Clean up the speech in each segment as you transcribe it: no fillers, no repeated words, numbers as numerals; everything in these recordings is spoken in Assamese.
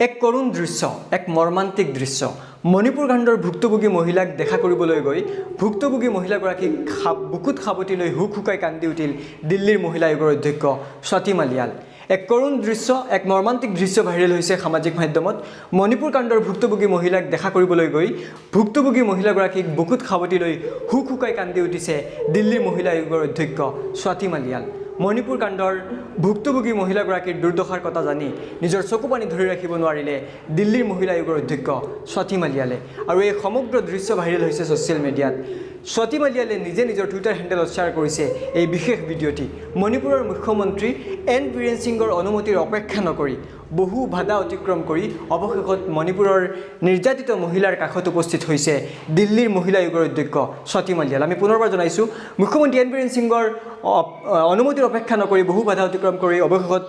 এক কৰুণ দৃশ্য, এক মৰ্মান্তিক দৃশ্য। মণিপুৰ কাণ্ডৰ ভুক্তভোগী মহিলাক দেখা কৰিবলৈ গৈ ভুক্তভোগী মহিলাগৰাকীক বুকুত সাৱটি লৈ হুক হুকাই কান্দি উঠিল দিল্লীৰ মহিলা আয়োগৰ অধ্যক্ষ স্বাতী মালিয়াল। এক কৰুণ দৃশ্য, এক মৰ্মান্তিক দৃশ্য ভাইৰেল হৈছে সামাজিক মাধ্যমত। মণিপুৰ কাণ্ডৰ ভুক্তভোগী মহিলাক দেখা কৰিবলৈ গৈ ভুক্তভোগী মহিলাগৰাকীক বুকুত সাৱটি লৈ হুক হুকাই কান্দি উঠিছে দিল্লীৰ মহিলা আয়োগৰ অধ্যক্ষ স্বাতী মালিয়াল। মণিপুৰ কাণ্ডৰ ভুক্তভোগী মহিলাগৰাকীৰ দুৰ্দশাৰ কথা জানি নিজৰ চকু পানী ধৰি ৰাখিব নোৱাৰিলে দিল্লীৰ মহিলা আয়োগৰ অধ্যক্ষ স্বাতী মালিয়ালে আৰু এই সমগ্ৰ দৃশ্য ভাইৰেল হৈছে ছ'চিয়েল মিডিয়াত। স্বাতী মালিয়ালে নিজে নিজৰ টুইটাৰ হেণ্ডেলত শ্বেয়াৰ কৰিছে এই বিশেষ ভিডিঅ'টি। মণিপুৰৰ মুখ্যমন্ত্ৰী এন বীৰেন সিঙৰ অনুমতিৰ অপেক্ষা নকৰি বহু বাধা অতিক্ৰম কৰি অৱশেষত মণিপুৰৰ নিৰ্যাতিত মহিলাৰ কাষত উপস্থিত হৈছে দিল্লীৰ মহিলা আয়োগৰ অধ্যক্ষ স্বাতী মালিয়াল। আমি পুনৰবাৰ জনাইছোঁ, মুখ্যমন্ত্ৰী এন বীৰেন সিঙৰ অনুমতিৰ অপেক্ষা নকৰি বহু বাধা অতিক্ৰম কৰি অৱশেষত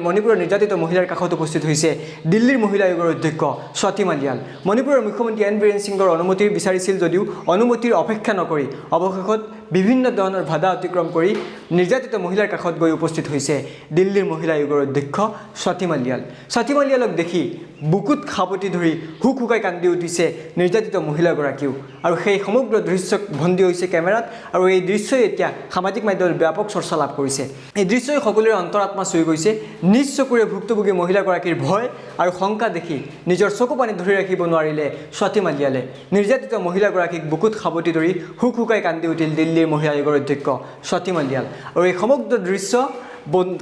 মণিপুৰৰ নিৰ্যাতিত মহিলাৰ কাষত উপস্থিত হৈছে দিল্লীৰ মহিলা আয়োগৰ অধ্যক্ষ স্বাতী মালিয়াল। মণিপুৰৰ মুখ্যমন্ত্ৰী এন বীৰেন সিঙৰ অনুমতি বিচাৰিছিল যদিও অনুমতিৰ অপেক্ষা নকৰি অৱশেষত বিভিন্ন ধৰণৰ বাধা অতিক্ৰম কৰি নিৰ্যাতিত মহিলাৰ কাষত গৈ উপস্থিত হৈছে দিল্লীৰ মহিলা আয়োগৰ অধ্যক্ষ স্বাতী মালিয়াল। স্বাতী মালিয়ালক দেখি বুকুত সাৱটি ধৰি হুক হুকাই কান্দি উঠিছে নিৰ্যাতিত মহিলাগৰাকীও আৰু সেই সমগ্ৰ দৃশ্য বন্দী হৈছে কেমেৰাত আৰু এই দৃশ্যই এতিয়া সামাজিক মাধ্যমত ব্যাপক চৰ্চা লাভ কৰিছে। এই দৃশ্যই সকলোৰে অন্তৰাত্মা চুই গৈছে। নিজ চকুৰে ভুক্তভোগী মহিলাগৰাকীৰ ভয় আৰু শংকা দেখি নিজৰ চকু পানী ধৰি ৰাখিব নোৱাৰিলে স্বাতী মালিয়ালে। নিৰ্যাতিত মহিলাগৰাকীক বুকুত সাৱটি ধৰি হুক হুকাই কান্দি উঠিল দিল্লীৰ মহিলা আয়োগৰ অধ্যক্ষ স্বাতী মালিয়াল আৰু এই সমগ্ৰ দৃশ্য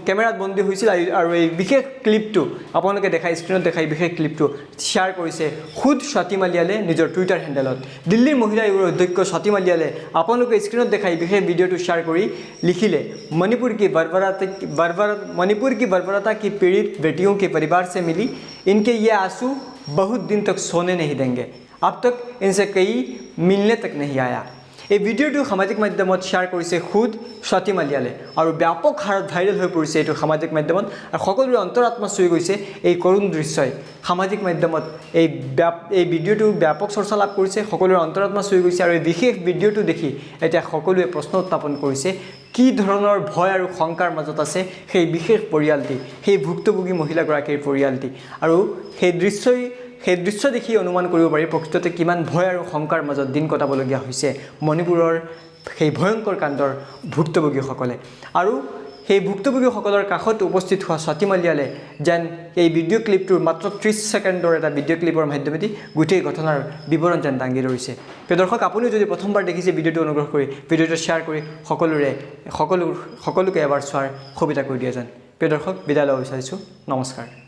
কেমেৰাত বন্দী হৈছিল আৰু এই বিশেষ ক্লিপটো আপোনালোকে দেখাই, স্ক্ৰীণত দেখাই বিশেষ ক্লিপটো শ্বেয়াৰ কৰিছে খুদ স্বাতী মালিয়ালে নিজৰ টুইটাৰ হেণ্ডেলত। দিল্লীৰ মহিলা আয়োগৰ অধ্যক্ষ স্বাতী মালিয়ালে আপোনালোকে স্ক্ৰীণত দেখাই বিশেষ ভিডিঅ'টো শ্বেয়াৰ কৰি লিখিলে, "मणिपुर की बर्बरता बर्बर मणिपुर की बर्बरता की पीड़ित बेटियों के परिवार से मिली। इनके ये आंसू बहुत दिन तक सोने नहीं देंगे। अब तक इनसे कोई मिलने तक नहीं आया।" এই ভিডিঅ'টো সামাজিক মাধ্যমত শ্বেয়াৰ কৰিছে খুদ স্বাতী মালিয়ালে আৰু ব্যাপক হাৰত ভাইৰেল হৈ পৰিছে এইটো সামাজিক মাধ্যমত আৰু সকলোৰে অন্তৰাত্মা চুই গৈছে এই কৰুণ দৃশ্যই। সামাজিক মাধ্যমত এই ভিডিঅ'টো ব্যাপক চৰ্চা লাভ কৰিছে, সকলোৰে অন্তৰাত্মা চুই গৈছে আৰু এই বিশেষ ভিডিঅ'টো দেখি এতিয়া সকলোৱে প্ৰশ্ন উত্থাপন কৰিছে, কি ধৰণৰ ভয় আৰু শংকাৰ মাজত আছে সেই বিশেষ পৰিয়ালটি, সেই ভুক্তভোগী মহিলাগৰাকীৰ পৰিয়ালটি। আৰু সেই দৃশ্য দেখি অনুমান কৰিব পাৰি প্ৰকৃততে কিমান ভয় আৰু শংকাৰ মাজত দিন কটাবলগীয়া হৈছে মণিপুৰৰ সেই ভয়ংকৰ কাণ্ডৰ ভুক্তভোগীসকলে। আৰু সেই ভুক্তভোগীসকলৰ কাষত উপস্থিত হোৱা স্বাতী মালিয়ালে যেন এই ভিডিঅ' ক্লিপটোৰ মাত্ৰ 30 ছেকেণ্ডৰ এটা ভিডিঅ' ক্লিপৰ মাধ্যমেদি গোটেই ঘটনাৰ বিৱৰণ যেন দাঙি ধৰিছে। প্ৰিয় দৰ্শক, আপুনিও যদি প্ৰথমবাৰ দেখিছে ভিডিঅ'টো, অনুগ্ৰহ কৰি ভিডিঅ'টো শ্বেয়াৰ কৰি সকলোৰে সকলো সকলোকে এবাৰ চোৱাৰ সুবিধা কৰি দিয়ে যেন। প্ৰিয় দৰ্শক, বিদায় ল'ব বিচাৰিছোঁ। নমস্কাৰ।